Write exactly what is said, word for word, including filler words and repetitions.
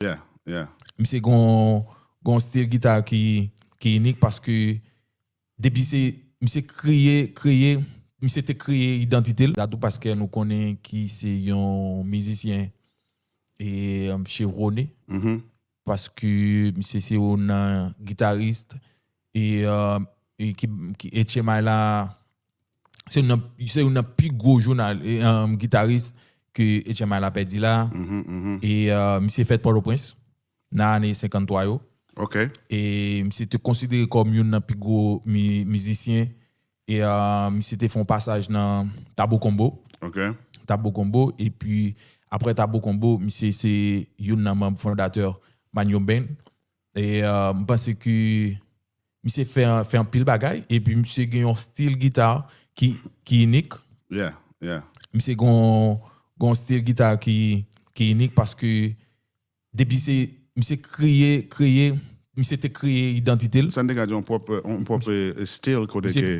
Yeah, yeah. Misye gon gon stil gita ki ki inik paske depi se misye kreye kreye misye te kreye idantite l dadou paske nou konnen ki se yon mizisyen e um, chevronné Mhm. paske misye se yon nan gitaris e um, e ki ki H M I la se yon nan se yon nan pi gwo jounal e um, gitaris ke H M I la pèdi la Mhm, mhm. e uh, misye fèt Pòtoprens nan ane senkant twa yo Ok. e misye te konsidere kòm youn nan pi gwo mi- mizisyen e uh, misye te fè yon pasaj nan Tabo Combo Ok. Tabo Combo epi apre Tabo Combo misye se youn nan manm fondatè Manyo Band e uh, m panse ke misye fè fè anpil bagay epi misye gen yon stil gita ki ki inik Yeah, yeah. misye gon gon stil gita ki ki inik paske depi se misye kreye kreye misye te kreye idantite l Sa n te ka di yon pwòp yon pwòp eh, stil kote Misye- ke